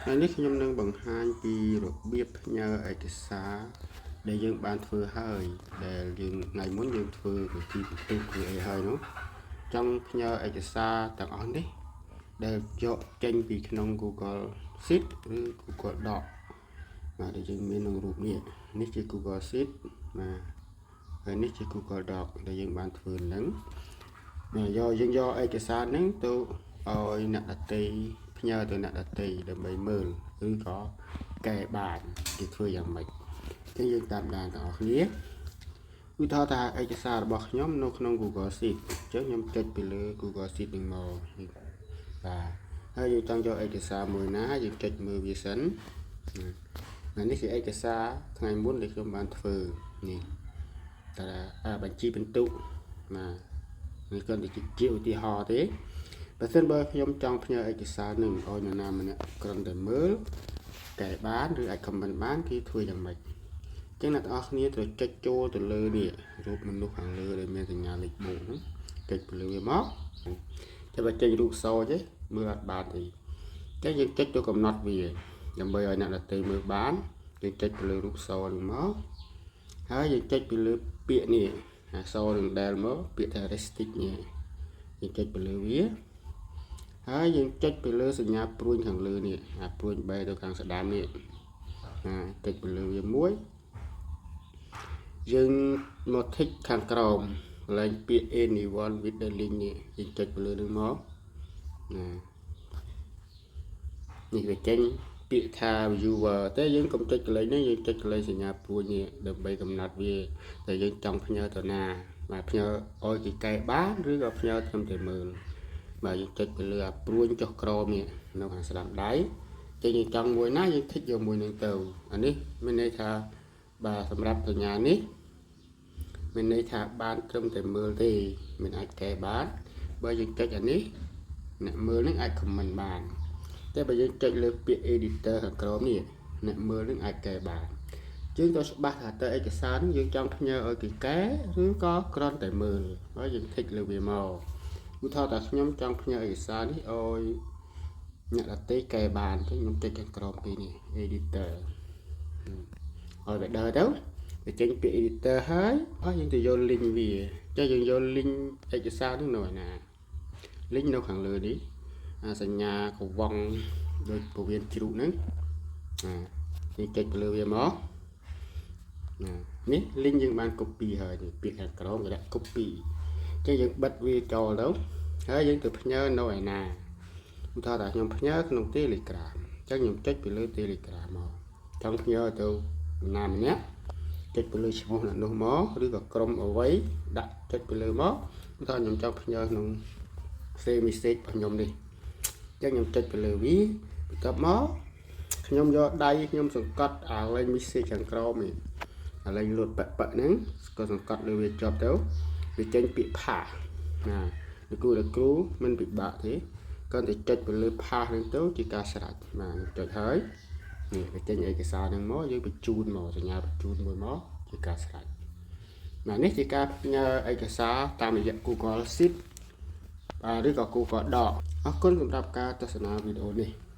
ថ្ងៃនេះខ្ញុំនឹងបង្ហាញពីរបៀបផ្ញើឯកសារដែលយើងបានធ្វើហើយដែលយើងថ្ងៃមុនយើងធ្វើវិធីពិន្ទុឬអីហើយនោះចង់ផ្ញើឯកសារទាំងអស់នេះដែលយកចេញពីក្នុង Google Sheet ឬ Google Doc បាទដែលយើងមានក្នុងរូបនេះនេះជា Google Sheet បាទហើយនេះជា Google Doc ដែលយើងបានធ្វើនឹងបាទយកយើងយកឯកសារហ្នឹងទៅឲ្យអ្នកដទៃផ្ញើទៅអ្នកដទៃដើម្បីមើលឬក៏កែបានគេធ្វើយ៉ាងម៉េចអញ្ចឹងយើងតាមដានទាំងអស់គ្នាឧទាហរណ៍ថាឯកសាររបស់ខ្ញុំនៅក្នុង Google Sheet អញ្ចឹងខ្ញុំចុចពីលើ Google Sheet នឹងមកបាទហើយយើងចង់យកឯកសារមួយណាយើងចុចមើលវាសិនណានេះជាឯកសារថ្ងៃមុនដែលខ្ញុំបានធ្វើនេះតើបញ្ជីពិន្ទុណានេះគ្រាន់តែជាឧទាហរណ៍ទេបើសិនបើខ្ញុំចង់ផ្ញើឯកសារនឹងឲ្យនរណាម្នាក់គ្រាន់តែមើលកែបានឬអាច comment បានគេធ្វើយ៉ាងម៉េចអញ្ចឹងអ្នកទាំងអស់គ្នាត្រូវចុចចូលទៅលើនេះរូបមនុស្សខាងលើដែលមានសញ្ញាលេខបូកហ្នឹងចុចទៅលើវាមកតែបើចេញរូបសទេមើលអត់បានទេអញ្ចឹងយើងចុចទៅកំណត់វាដើម្បីឲ្យអ្នកដទៃមើលបានយើងចុចទៅលើរូបសនឹងមកហើយយើងចុចពីលើពាក្យនេះអាសនឹងដែលមកពាក្យថា restrict នេះយើងចុចទៅលើវាហើយយើងចុចទៅលើសញ្ញាព្រួញខាងលើនេះអាព្រួញបែរទៅខាងស្ដាំនេះណាចុចទៅលើវាមួយយើងមក tick ខាងក្រោមកន្លែងពាក្យ anyone with the link នេះយើងចុចទៅលើនឹងមកណានេះវាចេញពាក្យថា viewer តែយើងកុំចុចកន្លែងនេះយើងចុចកន្លែងសញ្ញាព្រួញនេះដើម្បីកំណត់វាតែយើងចង់ផ្ញើទៅណាបាទផ្ញើឲ្យគេកែបានឬក៏ផ្ញើត្រឹមតែមើលបាទយើងចុចទៅលើអាព្រួញចុះក្រោមនេះនៅខាងស្ដាំដៃចេញយើងចង់មួយណាយើង tick យកមួយនឹងទៅអានេះមានន័យថាបាទសម្រាប់សញ្ញានេះមានន័យថាបានត្រឹមតែមើលទេមិនអាចកែបានបើយើងចុចអានេះអ្នកមើលនឹងអាច comment បានតែបើយើងចុចលើពាក្យ editor ខាងក្រោមនេះអ្នកមើលនឹងអាចកែបានយើងទៅច្បាស់ថាតើឯកសារនេះយើងចង់ផ្ញើឲ្យគេកែឬក៏គ្រាន់តែមើលហើយយើង tick លើវាមកឧទាហរណ៍ថាខ្ញុំចង់ផ្ញើឯកសារនេះឲ្យអ្នកដទៃកែបានអញ្ចឹងខ្ញុំចុចខាងក្រោមពីនេះ editor ឲ្យវាដើរទៅវាចេញពាក្យ editor ហើយហើយយើងទៅយក link វាចុះយើងយក link ឯកសារនេះនៅឯណា link នៅខាងលើនេះអាសញ្ញាកវងដូចពវៀនជ្រូកហ្នឹងអាយើងចុចទៅលើវាមកណានេះ link យើងបាន copy ហើយនេះពាក្យខាងក្រោមគេដាក់ copy អញ្ចឹងយើងបិទវាចោលទៅហើយយើងទៅផ្ញើនៅឯណាឧទាហរណ៍ថាខ្ញុំផ្ញើក្នុង Telegram អញ្ចឹងខ្ញុំចុចពីលើ Telegram មកចង់ផ្ញើទៅណាម្នាក់ចុចទៅលើឈ្មោះអ្នកនោះមកឬក៏ក្រុមអ្វីដាក់ចុចទៅលើមកឧទាហរណ៍ខ្ញុំចង់ផ្ញើក្នុង save message របស់ខ្ញុំនេះអញ្ចឹងខ្ញុំចុចទៅលើវាបន្ទាប់មកខ្ញុំយកដៃខ្ញុំសង្កត់អាលេខ message ខាងក្រោមនេះអាលេខលូតប៉ប៉ហ្នឹងក៏សង្កត់លើវាជាប់ទៅវាចេញពាក្យ paste ណាលោកគ្រូលោកគ្រូមិនពិបាកទេគ្រាន់តែចុចទៅលើ paste ហ្នឹងទៅជាការស្រេចបាទចុចហើយនេះវាចេញឯកសារហ្នឹងមកយើងបញ្ជូនមកសញ្ញាបញ្ជូនមួយមកជាការស្រេចបាទនេះជាការផ្ញើឯកសារតាមរយៈ Google Sheet បាទឬក៏ Google Doc អរគុណសម្រាប់ការទស្សនាវីដេអូនេះ។